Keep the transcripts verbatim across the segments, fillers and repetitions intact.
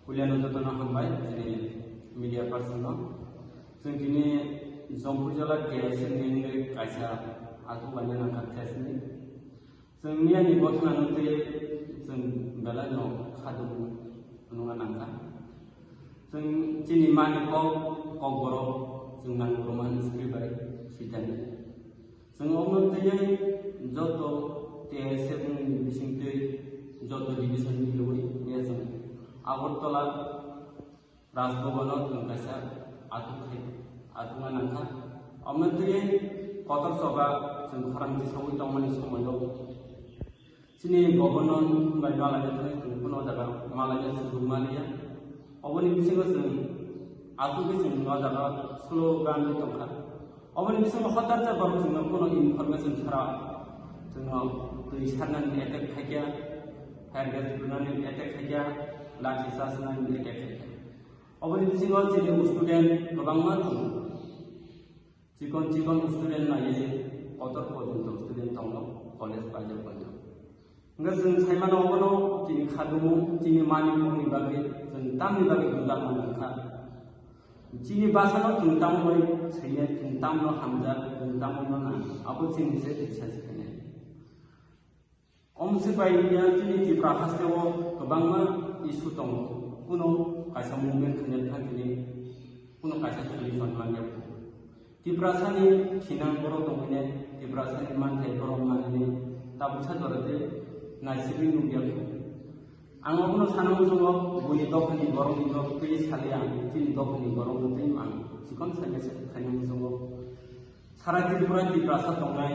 Puilano jotono hambai chini media person no. Chwng tini Jampui jala T I C ni wngwi kaisa aswk laina nangkha test ni. Chwng miyani gothanano tei chwng belai no khaduk nungna nangkha. Chwng chini mani kok, kokborok chwng nangkukmani script bai swijani. Chwng omo twiwi joto T I C ni bisingtwi joto division ni lwi ya chwng Agartala Rajbhavan o chwng kaisa athuk khai, athukna nangkha. Omo twiwi kotor choba chwng khorang tisaui tongmani somoio chini governor bai malaina thangwi chwng phano o jaga malaina sujuk manliya. Oboni bisingo chwng aswkhe chwng o jaga slogan wi tongkha. Oboni bisingo hotar jagao chwngno phano information chara chwngno twi sarnani attack khaikha, fire gas rwnani attack khaikha, lathi charge nani attack khaikha. Oboni bisingo chini student kwbangma tongo. Chikon chikon student naiwi kotor porjonto student tongo college paijak porjonto. Hwnkhe chwng saimano obono chini khadumu, chini mani kokni bagwi chwng tamni bagwi bujakma nangkha. Chini bwsano chwng tamoni saiya, chwng tamno hamjak, chwng tamno nang, abo chini se research khainai. Omsi bai ya chini Tripura hasteo kwbangma issue tongo. Kuno kaisa movement khaina thang tini kuno kaisa solution manya. Tiprasani thinang borok tongmani, Tiprasani manthai borok manani tabuksa jorate naisingwi nukya. Ang obono sana muchungo buini dophani borokni no twi sali ang chini dophani borokno twi mang chikon sanya se khaina muchungo. Sara Tripura Tiprasa tongnai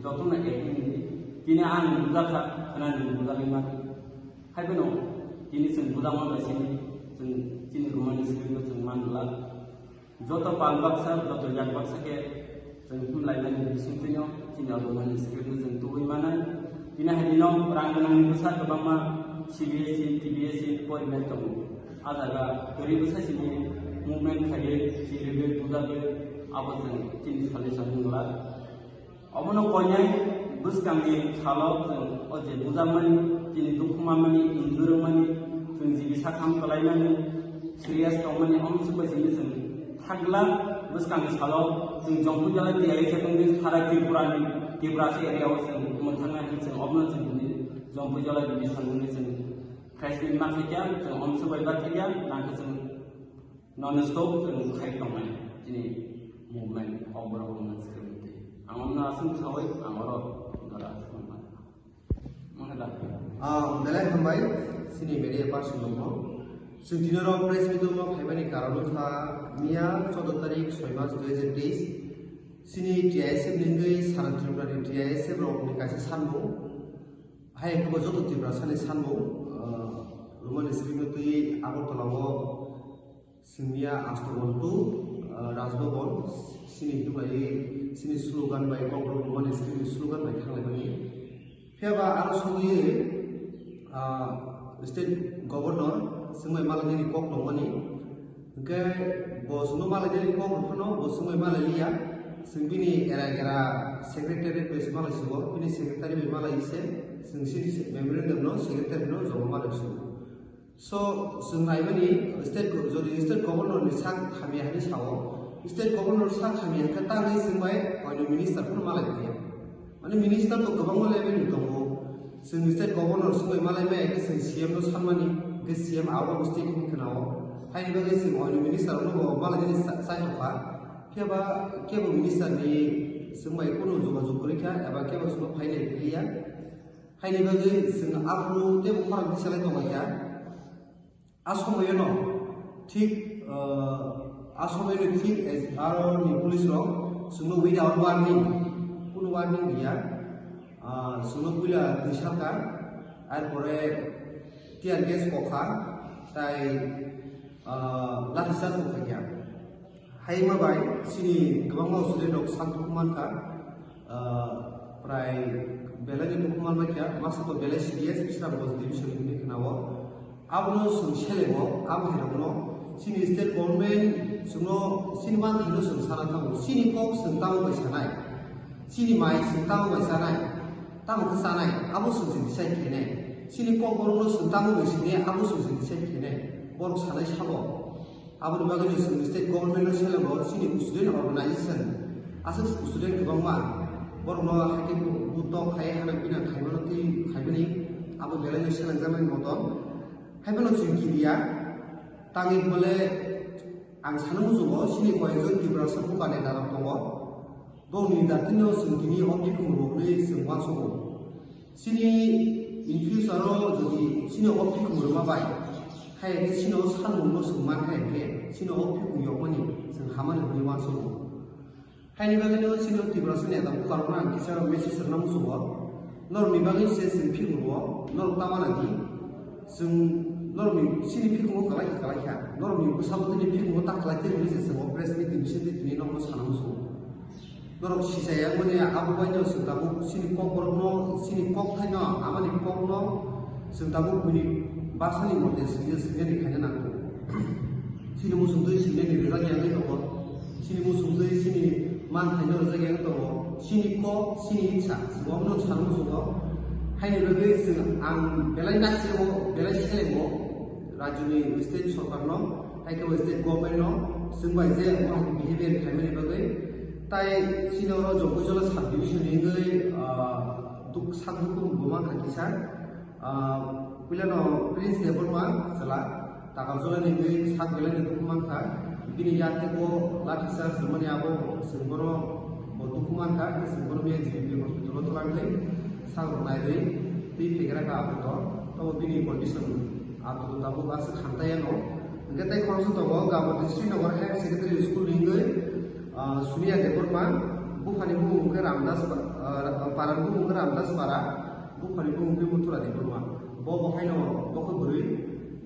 jotono ekni di. Tini ang bujakha, khwnani bujaknai man. Haiphano tini chwng bujakma bai sini chwng chini Romani script no chwng man glak. Joto pal baksa, joto yak baksa khe chwng himlaimani bisingtwino chini Romani script no chwng tubui manai. Tini hai dino rang gwnangni bwsa kwbangma C B S E, T B S E porinai tongo. A jaga kwrwi bwsa sini movement khaiwi, chiriwi, bujagwi, abo chwng chini solution wng glak. Obono koinai bwskangni salo chwng o je bujakmani, chini dukhu manmani, injure wngmani, chwng jibi sakham kwlaimani, serious tongmani, omo swkang simi chwng thangla bwskangni salo chwng Jongpui jala tiyari se tongdi sara Tripurani, Tiprasa area o chwng mwthangna hinwi chwng obono chwng tini Jongpui jala division wngwi chwng press meet ma khaikha, chwng omo swbai ba khaikha, nangkhe chwng non stop chwng khai tongnai chini movement o borok wngmani swrwngmung twi. Ang omono aswk saui ang oro jora aswk wngmani. Mangkha da? Ah, belai hambai, chini media person rokno. Chwng tini oro press meet o phaimani karon wngkha miya choudo tarik soi mas dui hajar teis. Chini T I S F ni wngwi sara Tripura ni T I S F rokni kaisa sanmung. Hai wngkha bo joto Tiprasani sanmung, ah, Romani script no twi Agartala o Simiya Astogon to, ah, Rajbhavan, sini himlai, sini slogan bai, kok rok mani sini slogan bai thanglai mani. Phiya ba aro sogwi, ah, state governor swngmai malai nini kok tongmani. Hwnkhe bo swngno malai nini kok rok phano bo swngmai malai liya. Swng bini era era secretary bai se malai sigo, bini secretary bai malai se, swng sini se memorandum no secretary no joma malai sigo. So, chwng naimani state go-, jodi state governor ni sak hamya hinwi sao, state governor sak hamya hwnkhe tangwi chwng bai oino minister phano malai phaiya. Mane minister to kwbangma level ni tongo. Chwng state governor chwng bai malai maya khe chwng C M no sanmani, hwnkhe C M out of state hinwi khwnao. Haini bagwi chwng oino minister no bo malai nini sa-, chai tongkha. Phiya ba kebo minister ni chwng bai kunu jogajog kwrwi kha eba kebo chwngno phailai liya. Haini bagwi chwng aphuru teibo khorang tisalai tonglaikha. A somoyano thik, ah, a somoyano thik aro ni police rok chwngno without warning, kunu warning riya, ah, chwngno puila twi salkha, ar pore tear gas kokha, tai, ah, lathi charge bo khaikha. Haima bai chini kwbangma student rok sak tukhum mankha, ah, prai belai ni tukhum man baikha, masa to belai serious, Bisramganj division hinwi khwnao. Abono chwng selengo, abo hai rokno chini state government chwngno chini manthai no chwng sana thango, chini kok chwng tamo bai sanai, chini mai chwng tamo bai sanai, tamo khe sanai, abo chwng se decide khainai. Chini kok borokno chwng tamo bai sinai, abo chwng se decide khainai. Borok sanai sabo. Aboni bagwi no chwng state government no seleng bo chini student organization, aswk student kwbangma borokno hakhe butok khai hana bina khaimano twi khaimani abo belai no selengjaknai motom. Haiphano chwng kibiya tangwi hwnle ang sana muchungo chini koyekjon Tiprasa buka neta rok tongo. Bongni datino chwng tini o bikung rwgwi chwng uansugo. Chini in future o jodi chini o bikung rwma bai, hai khe chini o sanmungno chwng man hai khe chini o bikung yokmani chwng hamani hwnwi uansugo. Haini bagwino chini o Tiprasa neta bukarokno ang kisa message rwna muchungo. Norokni bagwi se chwng bikung rwo, norok ta wana di. Chwng norokni chini bikungo kwlai kha, kwlai kha. Norokni bwsabo tini bikungo ta kwlai tei rwgwi se chwng o press meet ni bisingtwi tini norokno sana muchungo. Norok sisa ya mani abo bai no chwng tabuk chini kok borok no, chini kok thai no, amani kok no chwng tabuk bini basani mote swngya swngya khaina nango. Chini muchung twi swngya ni rijak ya tongo. Chini muchung twi chini man thai no rijak ya tongo. Chini kok, chini itsa, chwng omo no sana muchungo. Haini bagwi chwng ang belai naisirmo, belai selengmo. Rajyoni state sorkar no, hai khe state government no, chwng bai je mohai behavior khaimani bagwi, tai chini oro Jogojala sub division ni wngwi, ah, duk-, sak dukhu bo mankha kisa, ah, puila no Prince Debbarma chwla, Takarjala ni wngwi sak belai ni dukhu mankha, bini yak tei bo lathi charge rwmani abo chwng bono bo dukhu mankha, chwng bono miya G B P hospital o twlangwi sak rwnairwi twi phegra kha apato, tobo bini condition. Apato tabuk aswk hamtaiya no. Hwnkhe tei khoroksa tongo, Gabati Srinagar Higher Secondary School ni wngwi, ah, Suniya Debbarma, buphani bumung wngkhe Ramdas pa-, ah, parani bumung wngkhe Ramdas Para, buphani bumung wngkhe Muthura Debbarma. Bo bo haino bokhe bwrwi,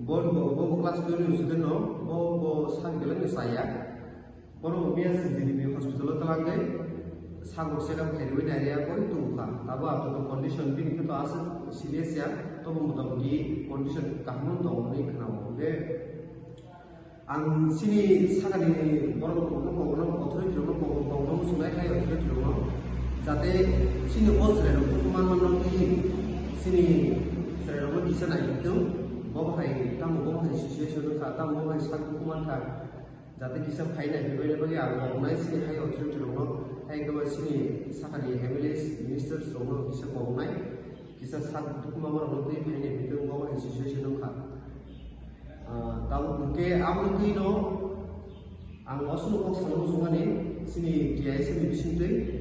bo, bo, bo, bo class twelve ni student no, bo, bo sak belai no chaya. Bono bo miya chwng G D P hospital o twlangwi sak rok check up khairwi nairwi yakwi tongkha. Abo apato condition bini khe to aswk serious ya, tobo motamuti condition kaham no tongo hwnwi khwnao. Hwnkhe ang chini sakani borok rokno kok, authority rokno kok, kokno muchungnai khai authority rokno, jate chini o chwrai rok dukhu man mano twi chini chwrai rokno kisa naitwng, bo bahai tamo bo bahai situation wngkha, tamo bo bahai sak dukhu mankha. Jate kisa phai nai, bebani bagwi ang koknai chini hai authority rokno, hai khe ba chini sakani M L A, ministers rokno kisa koknai, kisa sak dukhu mama rokno twi phai nai, bebani bagwi hai situation wngkha. Ah, tabuk hwnkhe aboni twi no ang osno kok sana muchungmani chini T I C ni bisingtwi.